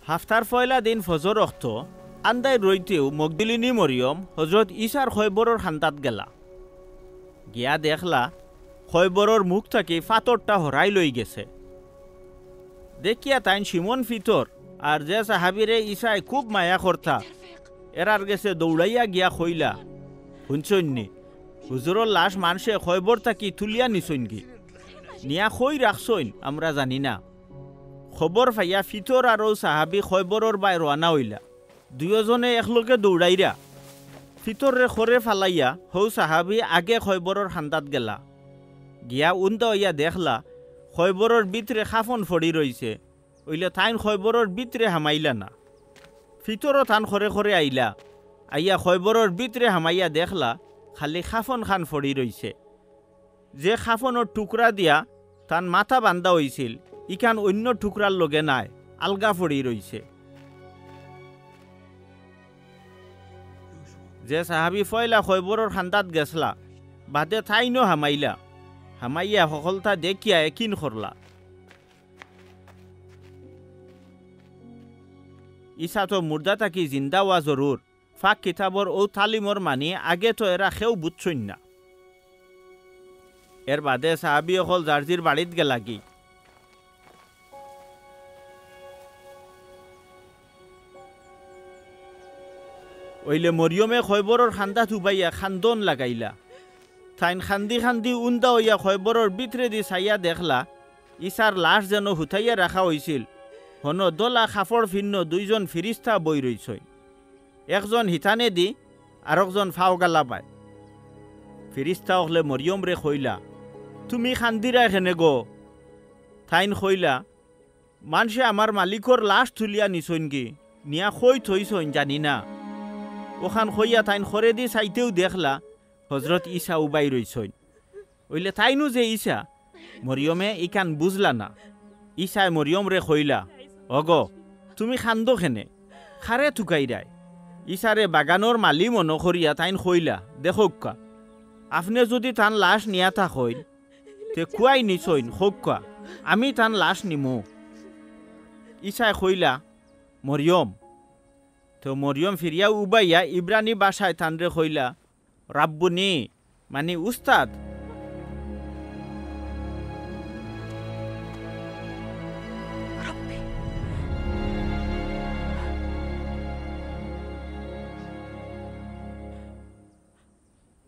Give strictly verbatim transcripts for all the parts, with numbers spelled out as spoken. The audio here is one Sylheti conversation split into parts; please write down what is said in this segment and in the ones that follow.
হাফতার পয়লা দিন ফজর অক্ত আন্দাইর রইতেউ মগদলিনী মরিয়ম হজরত ইছার কয়বরর কান্দাত গেলা। গিয়া দেখলা, কয়বরর মুখ থাকি ফাতরটা হরাই লইগেছে। দেখিয়া তাইন শিমন পিতর আর যে সাহাবিরে ইছায় খুব মায়া করতা, এরার গেছে দৌড়াইয়া গিয়া কইলা, "হুনছইন নি, হুজুরর লাশ মানষে কয়বর থাকি তুলিয়া নিছইনগি। নিয়া কই রাখছইন আমরা জানি না।" খবর পাইয়া পিতর আর অউ সাহাবি কয়বরর বায় রওয়ানা অইলা। দুইওজনে একলগে দৌড়াইরা। পিতররে খরে ফালাইয়া হউ সাহাবি আগে কয়বরর কান্দাত গেলা। গিয়া উন্দা অইয়া দেখলা, কয়বরর ভিতরে কাফন পড়ি রইছে। অইলে তাইন কয়বরর ভিতরে হামাইলা না। পিতরও তান খরে খরে আইলা। আইয়া কয়বরর ভিতরে হামাইয়া দেখলা, খালি কাফন খান পড়ি রইছে। যে কাফনর টুকরা দিয়া তান মাথা বান্ধা অইছিল, ইখান অইন্য টুকরার লগে নাই, আলগা পড়ি রইছে। যে সাহাবি পয়লা কয়বরর কান্দাত গেছলা, বাদে তাইনও হামাইলা। হামাইয়া হকলতা দেখিয়া একিন করলা। ইছা তো মুর্দা থাকি জিন্দা অওয়া জরুর। পাক কিতাবর অউ তালিমর মানি আগে তো এরা কেউ বুঝছইন না। এর বাদে সাহাবি অকল যার জির বাড়িত গেলাগি। অইলে মরিয়মে কয়বরর কান্দাত উবাইয়া কান্দন লাগাইলা। তাইন কান্দি কান্দি উন্দা অইয়া কয়বরর ভিতরেদি চাইয়া দেখলা, ইছার লাশ যেন হুতাইয়া রাখা অইছিল, হনো ধলা কাপড় ফিন্ন দুইজন ফিরিস্তা বই রইছইন। একজন হিতানেদি, আরকজন ফাওগালা বায়। ফিরিস্তা অকলে মরিয়মরে কইলা, "তুমি কান্দিরায় কেনে গো?" তাইন কইলা, "মানষে আমার মালিকর লাশ তুলিয়া নিছইনগি, নিয়া কই থইছইন জানি না।" অখান কইয়া তাইন খরেদি চাইতেউ দেখলা, হজরত ইছা উবাই রইছইন। অইলে তাইনউ যে ইছা, মরিয়মে ইখান বুঝলা না। ইছায় মরিয়মরে কইলা, "অগো, তুমি কান্দো কেনে? কারে তুকাইরায়?" ইছারে বাগানর মালি মনো করিয়া তাইন কইলা, "দেখউক্কা, আপনে যুদি তান লাশ নিয়া থাকইন, তে কুয়াই নিছইন কউক্কা, আমি তান লাশ নিমু।" ইছায় কইলা, "মরিয়ম।" তো মরিয়ম ফিরিয়া উবাইয়া ইব্রানি ভাষায় তানরে কইলা, "রাব্বুনি", মানি উস্তাদ।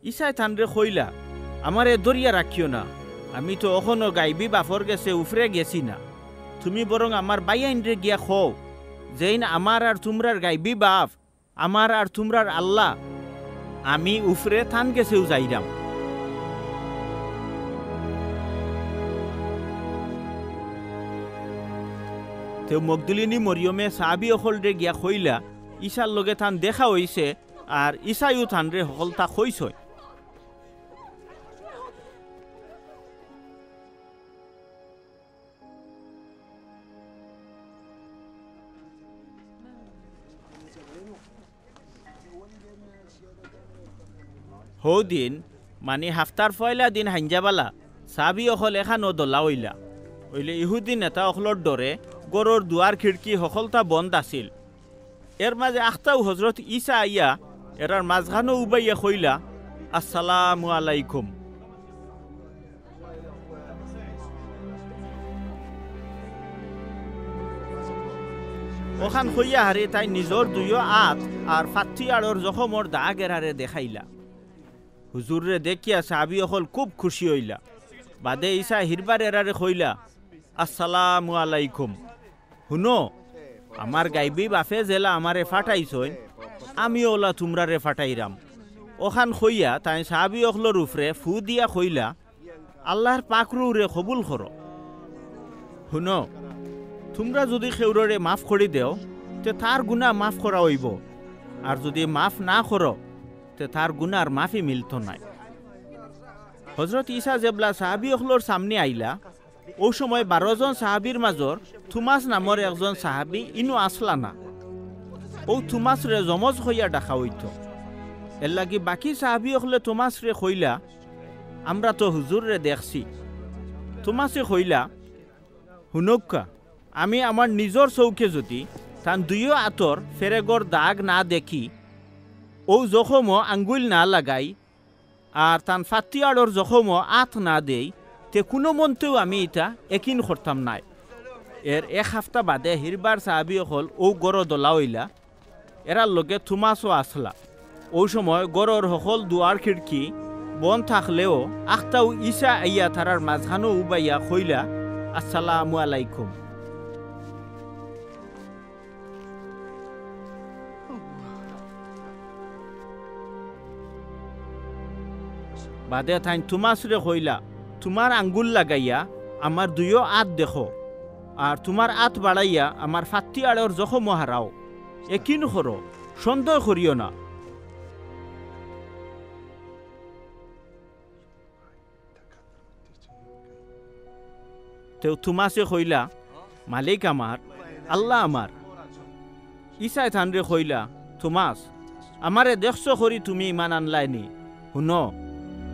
ইছায় তানরে কইলা, "আমারে ধরিয়া রাখিও না, আমি তো অখনো গাইবি বাফর গেছে উফরে গেছি না। তুমি বরং আমার ভাইয়াইনরে গিয়া কও, যেইন আমার আর তুমরার গাইবি বাফ, আমার আর তুমরার আল্লা, আমি উফরে তান গেছেউ যাইরাম।" তেউ মগদলিনী মরিয়মে সাহাবি অকলরে গিয়া কইলা, ইছার লগে তান দেখা অইছে, আর ইছায়উ তানরে হকলতা কইছইন। হউ দিন, মানি হাফতার পয়লা দিন হাইঞ্জাবালা, সাহাবি অকল এখানো দলা অইলা। অইলে ইহুদি নেতা অকলর ডরে ঘরর দুয়ার খিড়কি হকলতা বন্ধ আছিল। এর মাঝে আখতাউ হজরত ইছা আইয়া এরার মাঝখানো উবাইয়া কইলা, "আসসালামু আলাইকুম।" অখান কইয়া হারি তাইন নিজর দুইও আত আর ফাত্তি আড়র জখমর দাগ এরারে দেখাইলা। হুজুররে দেখিয়া সাহাবি অকল খুব খুশি অইলা। বাদে ইছা হিরবার এরারে কইলা, "আসসালামু আলাইকুম। হুনো, আমার গাইবি বাফে যেলা আমারে ফাটাইছইন, আমিও অলা তুমরারে ফাটাইরাম।" অখান কইয়া তাইন সাহাবি অকলর উফরে ফু দিয়া কইলা, "আল্লার পাক রুরে কবুল করো। হুনো, তুমরা যুদি কেউররে মাফ করি দেও, তে তার গুনা মাফ করা অইবো, আর যুদি মাফ না করো, তে তার গুনার মাফি মিলতো নায়।" হজরত ইছা যেবলা সাহাবি অকলর সামনে আইলা, অউ সময় বারো জন সাহাবির মাজর থুমাস নামর একজন সাহাবি ইনো আছলা না। অউ থুমাসরে জমজ কইয়া ডাকা অইতো। এরলাগি বাকি সাহাবি অকলে থুমাসরে কইলা, "আমরা তো হুজুররে দেখছি।" থুমাসে কইলা, "হুনউক্কা, আমি আমার নিজর চউখে যুদি তান দুইও আতর ফেরেগর দাগ না দেখি, অউ জখমো আঙ্গুইল না লাগাই, আর তান ফাত্তি আড়র জখমো আত না দেই, তে কুনুমন্তেউ আমি ইতা একিন করতাম নায়। এর এক হাফতা বাদে হিরবার সাহাবি অকল অউ গরো দলা অইলা, এরার লগে থুমাসও আছলা। অউ সময় গরর হকল দুয়ার খিড়কি বন্ধ থাকলেও আখতাউ ইছা আইয়া তারার মাঝখানো উবাইয়া কইলা, "আসসালামু আলাইকুম।" বাদে তাইন থুমাসরে কইলা, "তুমার আঙ্গুল লাগাইয়া আমার দুইও আত দেখো, আর তুমার আত বাড়াইয়া আমার ফাত্তি আড়র জখমও হারাও। একিন করো, সন্দেহ করিও না।" তেউ থুমাসে কইলা, "মালিক আমার, আল্লাহ আমার।" ইছায় তানরে কইলা, "থুমাস, আমারে দেখছো করি তুমি ইমান আনলায়নি? হুনো,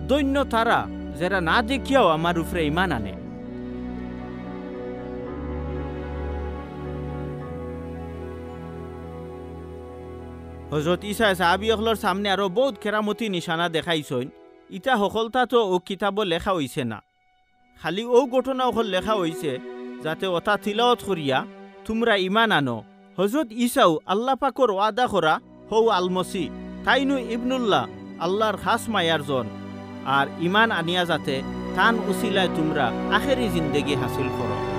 ধইন্য তারা যেরা না দেখিয়াও আমার উপরে ইমান আনে।" হজরত ইছায় সাহাবি অকলর সামনে আরো বউত কেরামতি নিশানা দেখাইছইন। ইতা হকলতা তো অউ কিতাবো লেখা অইছে না। খালি অউ ঘটনা অকল লেখা অইছে, যাতে অতা তিলাওয়াত করিয়া তুমরা ইমান আনো। হজরত ইছাউ আল্লাহ পাকর ওয়াদা করা হউ আল-মসিহ, তাইনউ ইবনুল্লাহ, আল্লাহর খাস মায়ার জন। আর ইমান আনিয়া যাতে তান উছিলায় তুমরা আখেরি জিন্দেগি হাসিল করো।